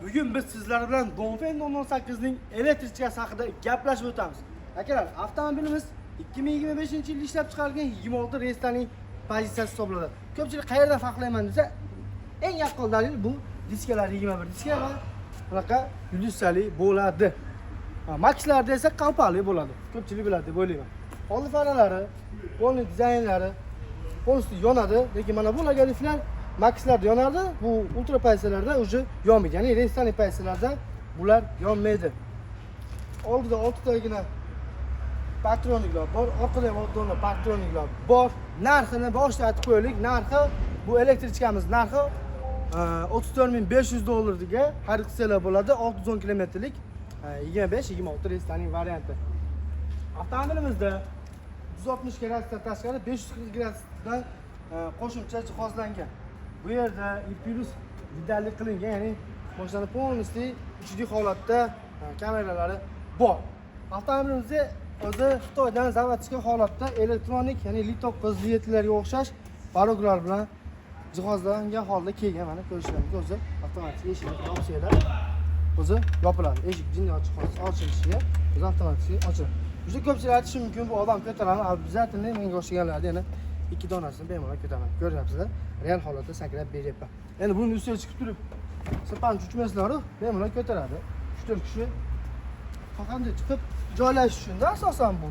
Bugun biz sizlar bilan Dongfeng 008 ning elektrichkasi haqida gaplashib o'tamiz. Akalar, avtomobilimiz 2025-yilda ishlab chiqarilgan 26 relslarning pozitsiyasi hisoblanadi. Ko'pchilik qayerdan farqlayman desa, eng yaqqol dalil bu diskalar 21 diska va bunaqa yulduzchali bo'ladi. Maxlarda esa qalpali bo'ladi. Ko'pchilik biladi deb o'ylayman. Oldi faralari, polni dizaynlari полностью yonadi, lekin mana bu logotiplar Maxlarda yonardi, bu ultra pozitsiyalarda уже yonmaydi. Ya'ni relsli pozitsiyalarda bular yonmaydi. Oldida 6 tagina parktroniklar bor, orqada ham 6 dona parktroniklar bor. Narxini boshida aytib qo'yaylik. Narxi bu elektrichkamiz narxi 34 500 dollarga xarid qilsalar bo'ladi. 610 kilometrlik 25-26 relslarning varianti. Avtomobilimizda 160 gradusdan tashqari 540 gradusdan qo'shimcha jihozlangan. Bu yerda plus vidalli qilingan, ya'ni mashinani полностью 3D holatda kameralari bor. Avtomobilimizda o'zi Xitoydan заводской holatda elektronik, ya'ni Li 9, Li 7larga o'xshash порог lar bilan jihozlangan holda kelgan. Mana ko'rishlaringizga o'zi avtomatik eshikni yopsanglar o'zi yopiladi. Eshik jinni ochiq ochilishiga o'zi avtomatik ochiladi. Juda ko'pchilik aytishi mumkin, bu odam ko'taradi, обязательно menga o'xshaganlarni yana ikki donasini bemalol ko'taraman. Ko'ryapsizlar, real holatda sakrab beryapman. Endi buni ustiga chiqib turib sirpanib uchmaysizlar-u, bemalol ko'taradi. 3-4 kishi qanday chiqib joylashish uchun-da, asosan bu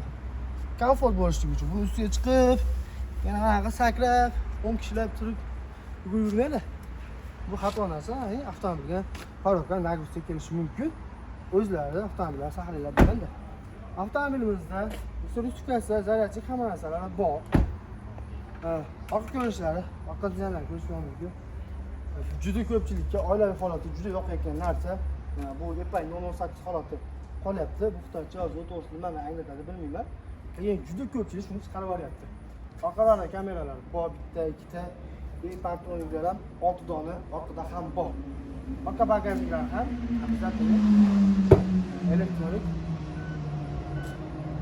komfort bo'lishligi uchun. Buni ustiga chiqib, yana anaqa sakrab, 10 kishilab turib yugurib yurmaydi. Bu xato narsa, ya'ni avtomobilga порог dan нагрузка kelishi mumkin. O'zlari avtomobillar saqlanglar deganda. Avtomobilimizda ручка si, зарядчик, hamma narsalari bor. Orqa ko'rinishlari, orqa dizaynlarni ko'rishlar mumkin. Juda ko'pchilikka oilaviy holatda juda yoqayotgan narsa. Bu Epay 008 holati qolyapti. Bu xitoycha yozuv to'g'risida nimani anglatadi bilmayman. Lekin juda ko'pchilik shuni chiqarib yuboryapti. Orqalarida kameralar bor, bitta, ikkita, и parktroniklar ham 6 dona orqada ham bor. Orqa bagajniklar ham обязательно elektronik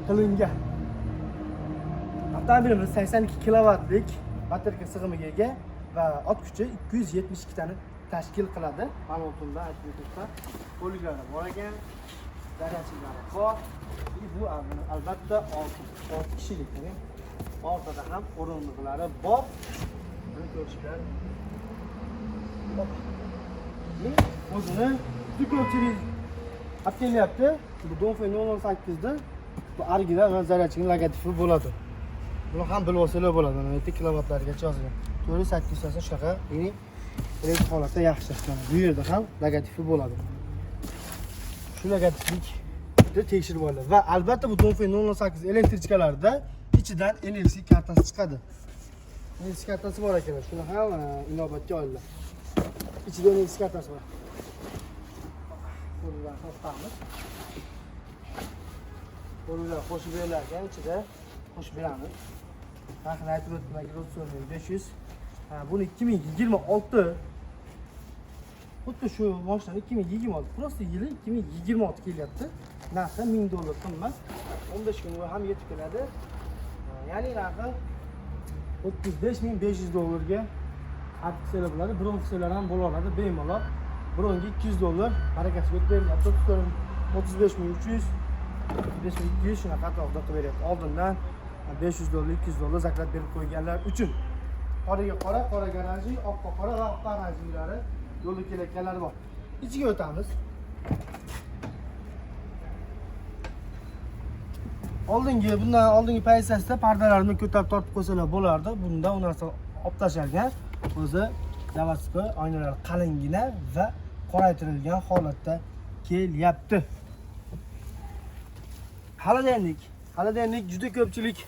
qilingan. Avtomobilimiz 82 kilovatlik batareyka sig'imiga ega va ot kuchi 272 tani tashkil qiladi. Ma'lumotimda aytib o'tibman. Poliklari bor ekan, зарядчик lari bor. И bu albatta 6 kishilik, ya'ni orqada ham o'rindiqlari bor. Buni ko'rishlar. Hop. И o'zini juda ko'pchilik olib kelyapti. Bu Dongfeng 008 da bu original va зарядчик ning logotipi bo'ladi. Buni ham bilib olsanglar bo'ladi. Mana bu yerda kilovatlargacha yozilgan. 408 tasi shunaqa, ya'ni elektr holatda yaxshi. Mana bu yerda ham logotipi bo'ladi. Shu logotiplikni tekshirib oladi. Va albatta bu Dongfeng 008 elektrichkalarda ichidan NFC kartasi chiqadi. NFC kartasi bor ekan. Shuni ham inobatga olinglar. Ichida NFC kartasi bor. Qo'ldan to'xtamiz. Qo'llar qo'shib berilar ekan, ichida qo'shib beramiz. Narxini aytib o'tdim, aka, 34 500. Ha, buni 2026, xuddi shu mashina 2026, просто yili 2026 kelyapti. Narxi 1000 dollar qimmat. 15 kunga ham yetib keladi. Ha, ya'ni narxi 35 500 dollarga xarid qilsalar bo'ladi. Bron qilsalar ham bo'la oladi bemalol. Bronga 200 dollar barakasiga o'tib berilyapti. 35 300, 35 200 shunaqa atrofda qilib beryapti. Oldindan 500 dollar, 200 dollar заклад berib qo'yganlar uchun. Qoraga qora, qora garanji, oqqa qora va oqqa oranjliklari yo'lda kelayotganlari bor. Ichiga o'tamiz. Oldingi, bundan oldingi pozitsiyasida pardalarni ko'tarib tortib qo'ysalar bo'lardi. Bunda u narsa olib tashlangan. O'zi заводской oynalar qalingina va qoraytirilgan holatda kelyapti. Холодильник. Холодильник juda ko'pchilik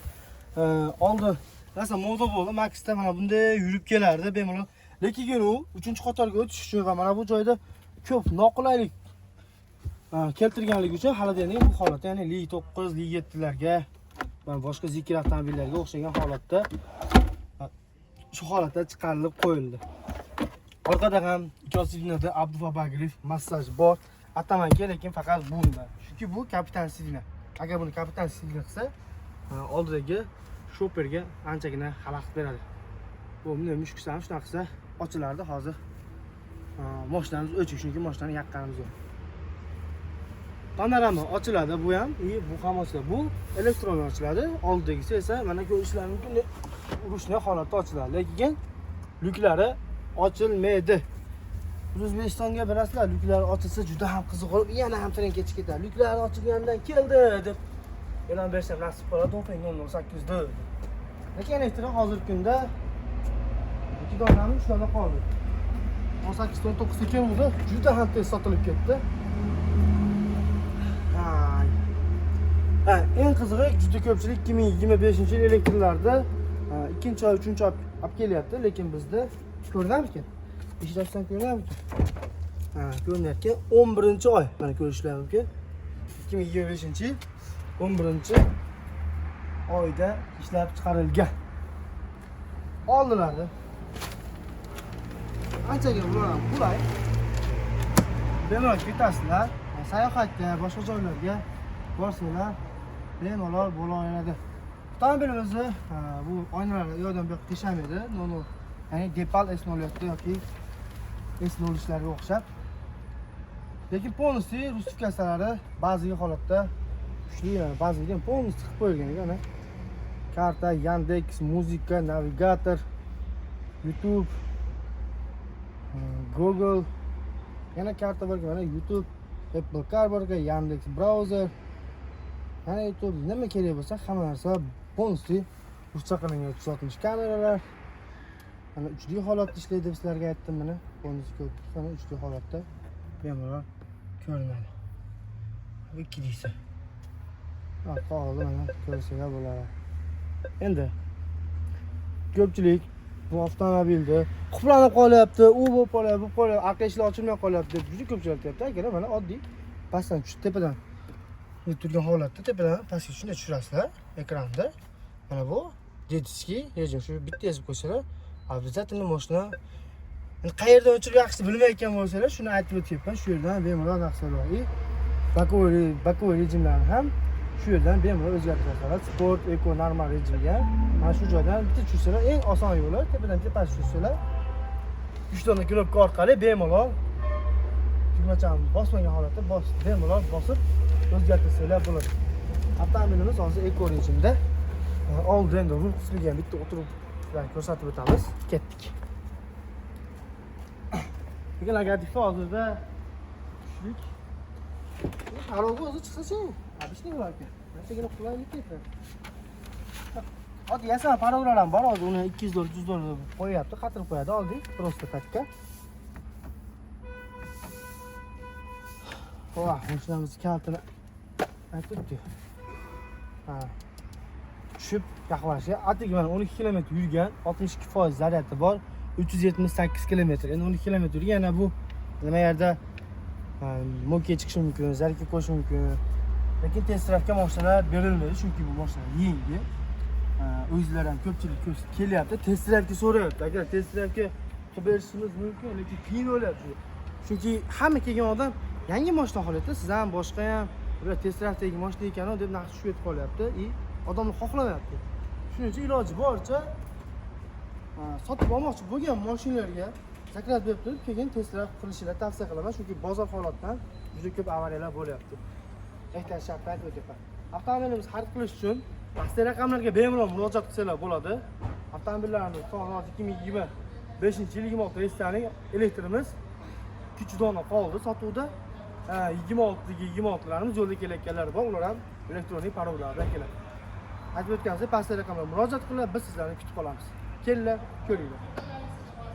oldin narsa moda bo'ldi. Maxda mana bunday yurib kelardi bemalol. Lekin keyin u 3-qatorga o'tish uchun va mana bu joyda ko'p noqulaylik keltirganligi uchun холодильник bu holatda, ya'ni Li 9, Li 7larga va boshqa Zeekr avtomobillarga o'xshagan holatda shu holatda chiqarilib qo'yildi. Orqada ham ikki сиденье da Abdufa Bagirov massaj bor. Atamanka, lekin faqat bunda. Chunki bu kapitan сиденье. Agar buni kapitan сиденье qilsa, oldidagi shoferga anchagina xalaqit beradi. Bu bunday mushuk ham shunaqa qilsa ochilardi hozir. Mashinamiz o'chiq, chunki mashinani yoqqanimiz yo'q. Panorama ochiladi bu ham, и bu ham ochiladi. Bu elektron ochiladi, oldidagisi esa, mana, ko'rishlari mumkin, ручной holatda ochiladi, lekin lyuklari ochilmaydi. Biz O'zbekistonga, bilasizlar, lyuklari ochilsa juda ham qiziq bo'lib, yana ham trendga chiqib ketadi. Lyuklari ochilgandan keldi deb e'lon bersam nasib qoladi, Dongfeng 008 deb. Lekin elektr hozirgi kunda ikki donami, uch dona qoldi. 18, 19 keluvdi, juda ham tez sotilib ketdi. Ha, eng qizig'i, juda ko'pchilik 2025 yil elektrlarda ikkinchi oy, uchinchi oy olib kelyapti, lekin bizda ko'rinamikan? Eshitayapsan, ko'rinamikan? Ha, ko'rinyapti. 11 oy, mana, ko'rishlar mumkin. 2025 yil 11 oyda ishlab chiqarilgan. Oldilari anchaga bular ham qulay. Bemalol ketasizlar, sayohatga, boshqa joylarga borsanglar, bemalol bo'laveradi. Avtomobilimizni bu oynalar u yoqdan bu yoqqa teshamaydi. Nol, ya'ni Deepal S07 yoki S03larga o'xshab. Lekin полностью русификация lari bazaviy holatda kuchli, yani bazaviy полностью qilib qo'yilgan ekan. Ana. Karta, Yandex, музыка, navigator, YouTube, Google, yana karta bor, mana YouTube, Apple Car bor, Yandex browser, yana YouTube, nima kerak bo'lsa hamma narsa полностью ruscha qilingan. 360 kameralar, mana, 3D holatda ishlaydi deb sizlarga aytdim, mana, полностью ko'rib turibsiz, mana, 3D holatda bemalol ko'rinadi. Bu 2D'si. Orqa oldi, mana, ko'rsanglar bo'ladi. Endi ko'pchilik bu avtomobilni qulflanib qolyapti, u bo'lib qolyapti, bu qolyapti, orqa eshiklar ochilmay qolyapti deb juda ko'pchilik aytyapti. Akalar, mana, oddiy pastdan tushib, tepadan turgan holatda tepadan pastga shunday tushirasizlar ekranda. Mana bu детский rejim, shu bitta yozib qo'ysalar, обязательно mashina. Endi qayerdan o'chirib yaxshi bilmayotgan bo'lsalar, shuni aytib o'tyapman, shu yerdan bemalol narsa bor. И боковой rejimlarni ham shu yerdan bemalol o'zgartirasizlar. Sport, eko, normal rejimga mana shu joydan bitta tushirsalar, eng oson yo'li tepadan tepasi tushirsalar, uch dona knopka orqali bemalol tugmachani bosmagan holatda bemalol bosib o'zgartirsanglar bo'ladi. Avtomobilimiz hozir eko rejimda. Oldi endi rul qismiga ham bitta o'tirib sizlarga ko'rsatib o'tamiz. Ketdik. Lekin logotipi hozirda tushlik. Parolga o'zi chiqsa-chi, обычный bo'lar ekan. Anchagina qulaylik keltiradi. Oddiy yasama parollar ham bor hozir, uni 200 dollar, 100 dollar deb qo'yyapti, qatirib qo'yadi oddiy, просто так ka. Voh, mashinamiz kalitini aytibdi. Ha. Tushib yaqinlashish. Atigi, mana, 12 kilometr yurgan, 62% zaryadi bor, 378 kilometr. Endi 12 kilometr yurgan, yana bu nima yerda мойка chiqishi mumkin, zaryadga qo'yishi mumkin. Lekin test drive'ga mashinalar berilmaydi, chunki bu mashina yangi. O'zlari ham ko'pchilik ko'p kelyapti, test drive'ga so'rayapti. Agar test drive'ga qilib berishimiz mumkin, lekin qiyin bo'lyapti. Chunki hamma kelgan odam yangi mashina xohlayapti, siz ham, boshqa ham, ular test drive'dagi mashina ekan deb narxi tushib ketib qolyapti и odamlar xohlamayapti. Shuning uchun iloji boricha sotib olmoqchi bo'lgan mashinalarga заказ berib turib, keyin test drive qilishinglarni tavsiya qilaman, chunki bozor holatidan juda ko'p avariyalar bo'lyapti. Ehtiyot shartni aytib o'tyapman. Avtomobilimiz xarid qilish uchun pastdagi raqamlarga bemalol murojaat qilsanglar bo'ladi. Avtomobillarimiz hozir 2025 yil 26 reyeslarning elektrimiz ikki dona qoldi sotuvda. 26ga 26larimiz yo'lda kelayotganlar bor, ular ham elektronik parollar bilan keladi. Aytib o'tganimizdek, pastdagi raqamlarga murojaat qilinglar, biz sizlarni kutib qolamiz. Kelinglar, ko'ringlar.